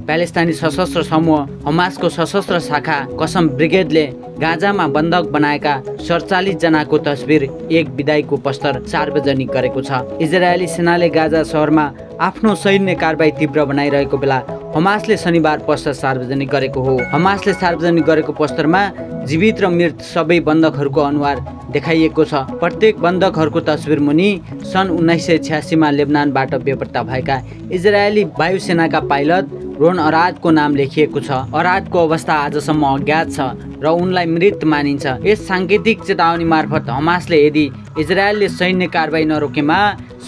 प्यालेस्टाइनी सशस्त्र समूह हमासको सशस्त्र शाखा कसम ब्रिगेडले गाजामा बन्धक बनाएका 47 जनाको तस्बिर एक विदाईको पोस्टर सार्वजनिक गरेको छ। इजरायली सेनाले गाजा सहरमा आफ्नो सैन्य कारबाही तीव्र बनाइरहेको बेला हमासले शनिबार पोस्टर सार्वजनिक गरेको हो। हमासले सार्वजनिक गरेको पोस्टरमा जीवित र मृत सबै बन्धकहरूको अनुहार देखाइएको छ। प्रत्येक बन्धकहरूको तस्बिर मुनि सन् 1986 मा लेबनानबाट बेपत्ता भएका इजरायली वायुसेनाका पाइलट रोन अरादको नाम लेखिएको छ। अरादको अवस्था आजसम्म अज्ञात छ र उनलाई मृत मानिन्छ। यस साङ्केतिक चेतावनी मार्फत हमासले यदि इजरायलले सैन्य कारबाही नरोकेमा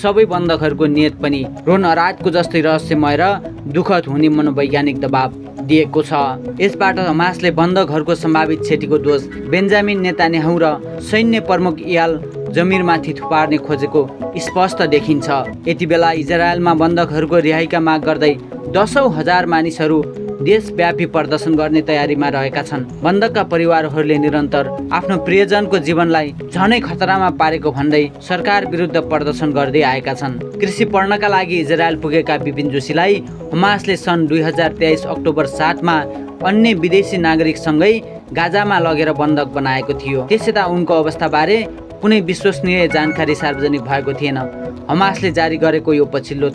सबै बन्धकहरूको नियत पनि रोन अरादको जस्तै रहस्यमय र दुःखद हुने मनोवैज्ञानिक दबाब दिएको छ। यसबाट हमासले बन्धकहरूको सम्भावित क्षतिको दोष बेन्जामिन नेतान्याहु र सैन्य प्रमुख इयाल जमिरमाथि थुपार्ने खोजेको स्पष्ट देखिन्छ। यति बेला इजरायलमा बन्धकहरूको रिहाइका माग गर्दै दशौं हजार मानिसहरू देशव्यापी प्रदर्शन गर्ने तयारीमा रहेका छन्। बन्धकका परिवारहरूले निरन्तर आफ्नो प्रियजनको जीवनलाई झनै खतरामा पारेको भन्दै सरकार विरुद्ध प्रदर्शन गर्दै आएका छन्। कृषि पढ्नका लागि इजरायल पुगेका विपिन जोशीलाई हमासले सन् 2023 अक्टोबर 7 मा अन्य विदेशी नागरिकसँगै गाजामा लगेर बन्धक बनाएको थियो। त्यसयता उनको अवस्थाबारे कुनै विश्वसनीय जानकारी सार्वजनिक भएको थिएन। हमासले जारी गरेको यो पछिल्लो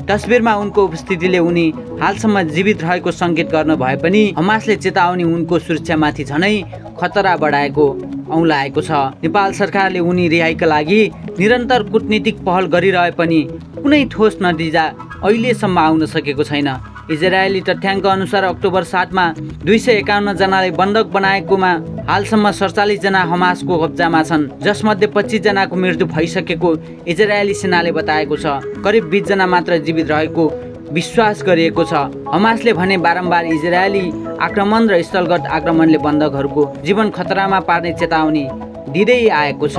तस्बिरमा उनको उपस्थितिले उनी हालसम्म जीवित रहेको सङ्केत गर्न भए पनि हमासले चेतावनी उनको सुरक्षामाथि झनै खतरा बढाएको औँल्याएको छ। नेपाल सरकारले उनी रिहाइका लागि निरन्तर कूटनीतिक पहल गरिरहे पनि कुनै ठोस नतिजा अहिलेसम्म आउन सकेको छैन। इजरायली तथ्याङ्क अनुसार अक्टोबर 7 मा 251 जनालाई बन्धक बनाएकोमा हालसम्म 47 जना हमासको कब्जामा छन्, जसमध्ये 25 जनाको मृत्यु भइसकेको इजरायली सेनाले बताएको छ। करिब 20 जना मात्र जीवित रहेको विश्वास गरिएको छ। हमासले भने बारम्बार इजरायली आक्रमण र स्थलगत आक्रमणले बन्धकहरूको जीवन खतरामा पार्ने चेतावनी दिँदै आएको छ।